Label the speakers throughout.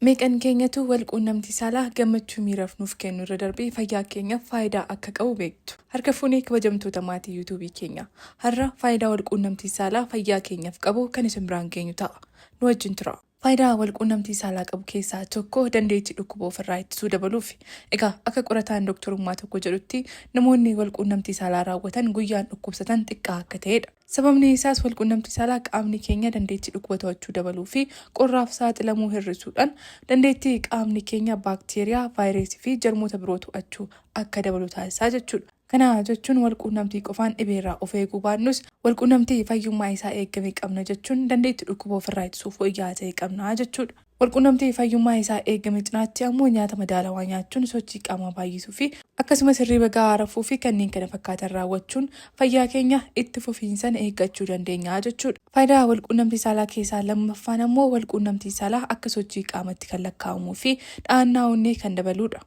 Speaker 1: Meeqan keenyatu wal quunnamtii saalaa gammachuu miiraaf nuuf kennu irra darbee fayyaa keenyaaf faayidaa akka qabu beektu? Harka fuunee kabajamtoota maatii yuutuubii keenya. Har'a faayidaa wal quunnamtii saalaa fayyaa keenyaaf qabu kan isin biraan geenyu ta'a. Nu wajjin tura. Faayidaa wal quunnamtii saalaa qabu keessaa tokko dandeettii dhukkuba ofirraa ittisuu dabaluufi. Egaa akka qorataan doktorummaa tokko jedhutti namoonni wal quunnamtii saalaa raawwatan guyyaan dhukkubsatan xiqqaa akka ta'edha. Sababni isaas walqunnamtii saalaa qaamni keenya dandeettii dhukkuba to'achuu dabaluu fi qorraaf saaxilamuu hir'isuudhaan dandeettii qaamni keenya baakteeriyaa, vaayirasii fi jarmoota biroo to'achuu akka dabalu taasisaa jechuudha. Kana jechuun walquunnamtii qofaan dhibeerraa of eeguu baannus walquunnamtii fayyummaa isaa eegame qabna jechuun dandeettii dhukkuba ofirraa ittisuu fooyya'aa ta'e qabna jechuudha. Walquunnamtii fayyummaa isaa eegame cinaatti ammoo nyaata madaalawaa nyaachuun, sochii qaamaa baay'isuu fi akkasumas hirriba gahaa rafuu fi kanneen kana fakkaatan raawwachuun fayyaa keenya itti fufiinsan eeggachuu dandeenya jechuudha. Faayidaa walquunnamtii saalaa keessaa lammaffaan ammoo walquunnamtii saalaa akka sochii qaamatti kan lakkaa'amuu fi dha'annaa onnee kan dabaluudha.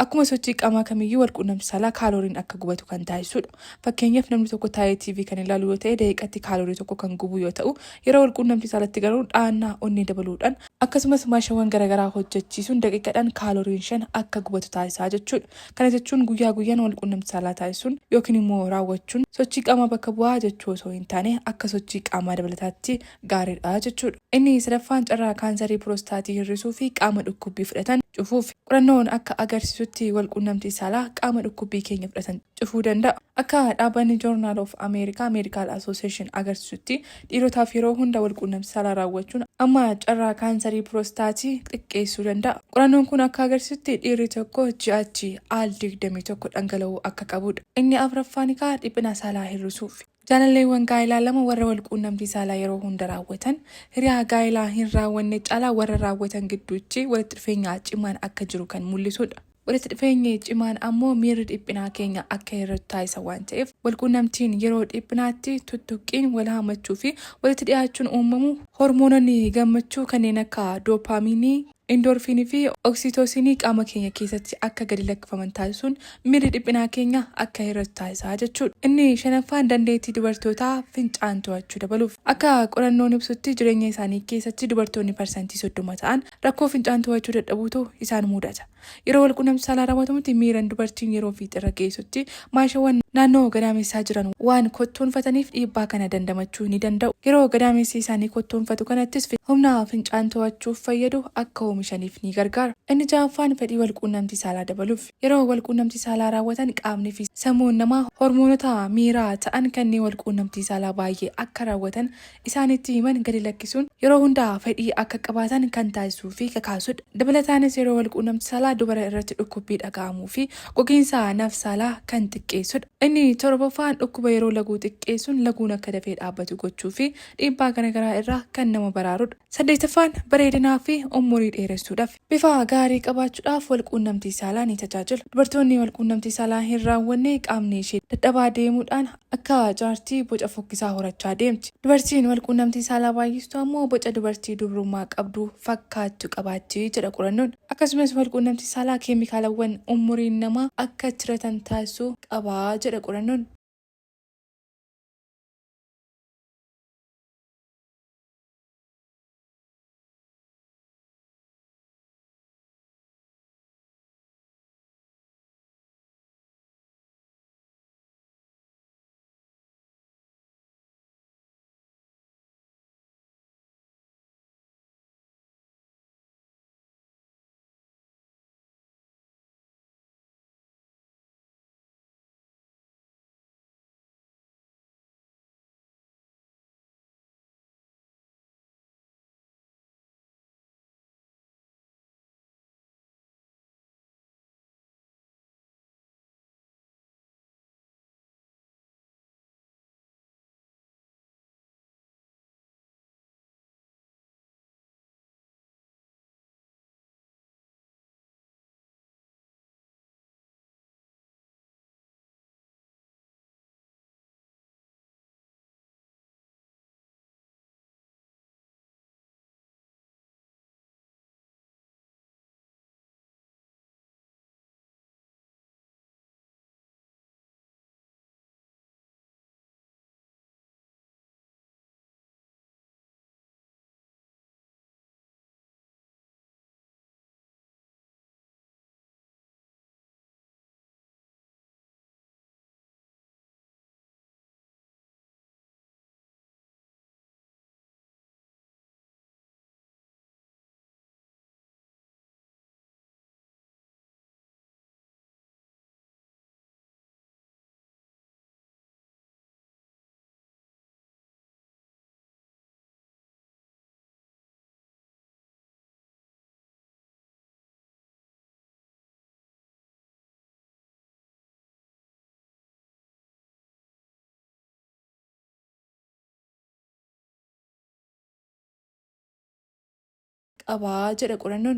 Speaker 1: Akkuma sochii qaamaa kamiyyuu walquunnamtii saalaa kaalooriin akka gubatu kan taasisudha. Fakkeenyaaf namni tokko taa'ee TV kan ilaalu yoo ta'e daqiiqatti kaaloorii tokko kan gubu yoo ta'u, yeroo walquunnamtii saalatti garuu dha'annaa onnee dabaluudhaan akkasumas maashawwan garaagaraa hojjechiisuun daqiiqadhaan kaalooriin 5 akka gubatu taasisaa jechuudha. Kana jechuun guyyaa guyyaan walquunnamtii saalaa taasisuun yookiin immoo raawwachuun sochii qaamaa bakka bu'aa jechuu osoo hin taane akka sochii qaamaa dabalataatti gaariidha jechuudha. Inni sadaffaan carraa kaansarii piroostaatii hir'isuu fi qaama dhukkubbii fudhatan cufuufi. Qorannoon akka agarsiisutti walquunnamtii saalaa qaama dhukkubbii keenya fudhatan cufuu danda'a. Akka dhaabbanni Journal of America Medical Association agarsiisutti dhiirotaaf yeroo hunda walquunnamtii saalaa raawwachuun amma carraa kaansarii piroostaatii xiqqeessuu danda'a. Qorannoon kun akka agarsiisutti dhiirri tokko ji'atti al 21 dhangala'uu akka qabudha. Inni afraffaan egaa dhiphina saalaa hir'isuufi. Jaalalleewwan gaa'elaa lama warra walquunnamtii saalaa yeroo hunda raawwatan, hiriyaa gaa'elaa hin raawwanne caalaa warra raawwatan gidduutti walitti dhufeenya cimaan akka jiru kan mul'isudha. Walitti dhufeenyi cimaan ammoo miirri dhiphinaa keenya akka hir'atu taasisa waan ta'eef, walquunnamtiin yeroo dhiphinaatti tuttuqqiin, wal haamachuu fi walitti dhiyaachuun uumamu hormoononni gammachuu kanneen akka doopaamiinii, Indoorfiinii fi oksiitoosinii qaama keenya keessatti akka gadi lakkifaman taasisuun miirri dhiphinaa keenya akka hir'atu taasisa jechuudha. Inni shanaffaan dandeettii dubartootaa fincaan to'achuu dabaluuf. Akka qorannoon ibsutti jireenya isaanii keessatti dubartoonni parsantii 30 ta'an rakkoo fincaan to'achuu dadhabuutu isaan muudata. Yeroo walqunnamtii saalaa raawwatamutti miiran dubartiin yeroo fiixerra geessutti maashawwan naannoo gadaamessaa jiran waan kottoonfataniif dhiibbaa kana dandamachuu ni danda'u. Yeroo gadaamessi isaanii kottoonfatu kanattis humna fincaan to'achuuf fayyadu akka oomishaniif ni gargaara. Inni ja'affaan fedhii walquunnamtii saalaa dabaluuf. Yeroo walquunnamtii saalaa raawwatan qaamni fi sammuun namaa hormoonota miiraa ta'an kanneen walquunnamtii saalaa baay'ee akka raawwatan isaanitti himan gadi lakkisuun yeroo hunda fedhii akka qabaatan kan taasisuu fi kakaasudha. Dabalataanis yeroo walquunnamtii saalaa dubara irratti dhukkubbii dhaga'amuu fi gogiinsa naf-saalaa kan xiqqeessudha. Inni torbaffaan dhukkuba yeroo laguu xiqqeessuun laguun akka dafee dhaabbatu gochuu fi dhiibbaa garagaraa irraa kan nama baraarudha. Saddeettaffaan bareedinaa fi umurii dheeressuudhaaf. Bifa gaarii qabaachuudhaaf walquunnamtii saalaa ni tajaajila. Dubartoonni walquunnamtii saalaa hin raawwanne qaamni ishee dadhabaa deemuudhaan akka jaartii boca fokkisaa horachaa deemti. Dubartiin walquunnamtii saalaa baay'istu ammoo boca dubartii dubrummaa qabdu fakkaattu qabaatti jedha qorannoon. Akkasumas walquunnamtii saalaa keemikaalawwan umuriin namaa akka tiratan taasisu qaba jedha qorannoon. qabaa jedha qorannoon.